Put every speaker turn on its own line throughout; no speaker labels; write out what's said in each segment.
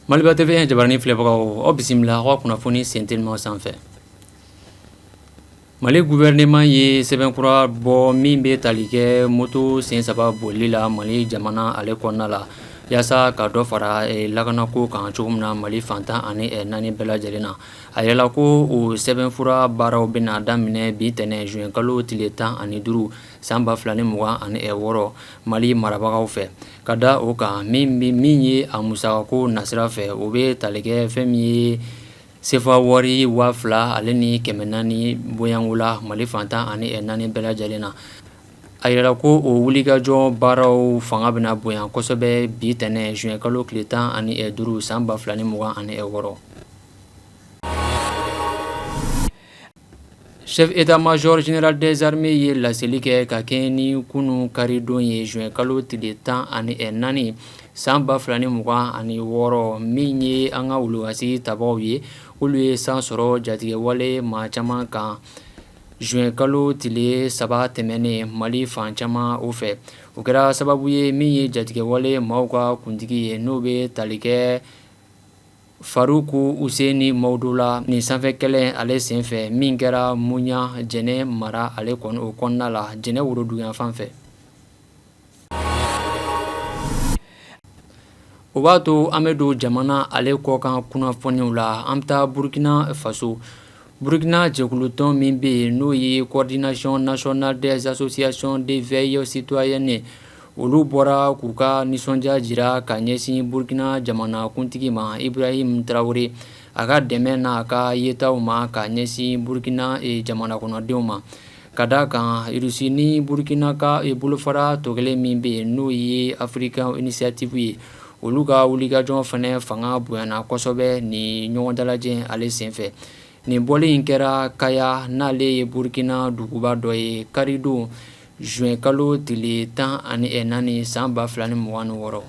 Maliba TV jabaranin filɛbagaw, aw bisimila aw ka kunnafoni sentelimaw sanfɛ. Mali gouvernement ye sɛbɛnkura bɔ min bɛ tali kɛ moto sen saba bolili la Mali jamana ale kɔnɔna la, yaasa ka dɔ fara lakanako kan cogo min na Mali fan 14 bɛɛ lajɛlen na. A yirala ko o sɛbɛnfura baaraw bɛna daminɛ bi tɛnɛn juin kalo tile 15 san 2026 Mali marabagaw fɛ. Ka da o kan, min ye a musakako nasira fɛ, o bɛ tali kɛ fɛn min ye sefa wari 2400 bɔɲɔgɔnko la Mali fan 14 bɛɛ lajɛlen na. A yirala ko o wulikajɔ baaraw fanga bɛna bonya kosɛbɛ bi tɛnɛn juin kalo tile 15 san 2026. Chef état-major général des armées ye laseli kɛ ka kɛɲɛ ni kunun karidon ye juin kalo tile 14 san 2026, min ye an ka wulukasi tabagaw ye, olu ye san sɔrɔ jatigɛwale maa caman kan juin kalo tile 3 tɛmɛnen Mali fan caman o fɛ. O kɛra sababu ye min ye jatigɛwale maaw ka kuntigi ye, n'o bɛ tali kɛ Faruku Useni Mawudu la nin sanfɛ kɛlɛ ale senfɛ min kɛra Muɲa Jɛnɛ mara ale kɔnɔ o kɔnɔna la Jɛnɛ woroduguyanfan fɛ. O b'a to an bɛ don jamana ale kɔkan kunnafoniw la. An bɛ taa Burukina Faso. Burukina jɛkulutɔn min bɛ yen, n'o ye Coordination nationale des associations de veille citoyenne, olu bɔra k'u ka nisɔndiya jira ka ɲɛsin Burukina jamanakuntigi ma Ibrahim Traoré, a ka dɛmɛ n'a ka yetaw ma ka ɲɛsin Burukina jamana kɔnɔdenw ma. Ka da kan, Irisi ni Burukina ka bolofara tɔ kelen min bɛ yen, n'o ye African Initiative ye, olu ka wulikajɔ fana fanga bonyana kosɛbɛ ni ɲɔgɔn dalajɛ ale senfɛ. Nin bɔli in kɛra Kaya, n'ale ye Burukina duguba dɔ ye, karidon juin kalo tile 14 san 2026.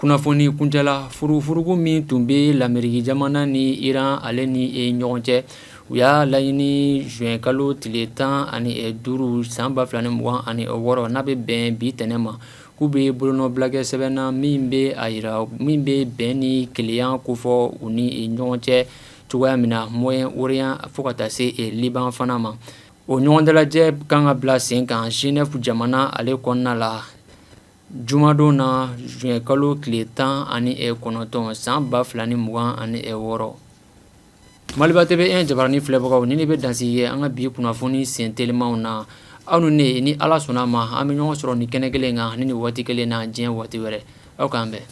Kunnafoni kuncɛla, furufuruku min tun bɛ Lameriki jamana ni Iran ale ni ɲɔgɔn cɛ, u y'a laɲini juin kalo tile 15 san 2026, n'a bɛ bɛn bi tɛnɛn ma, k'u bɛ bolonɔbila kɛ sɛbɛn na min bɛ a jira min bɛ bɛn ni kelenya kofɔ u ni ɲɔgɔn cɛ cogoya min na Moyen-Orient fo ka taa se Liban fana ma. O ɲɔgɔn dalajɛ kan ka bila sen kan Genève jamana ale kɔnɔna la jumadon na juin kalo tile 19 san 2026. Maliba TV 1 jabaranin filɛbagaw, ni ne bɛ dansigi kɛ an ka bi kunnafoni sen telimanw na. Aw ni ne, ni Ala sɔnna a ma, an bɛ ɲɔgɔn sɔrɔ nin kɛnɛ kelen kan ni nin waati kelen na diɲɛ waati wɛrɛ. Aw k'an bɛn.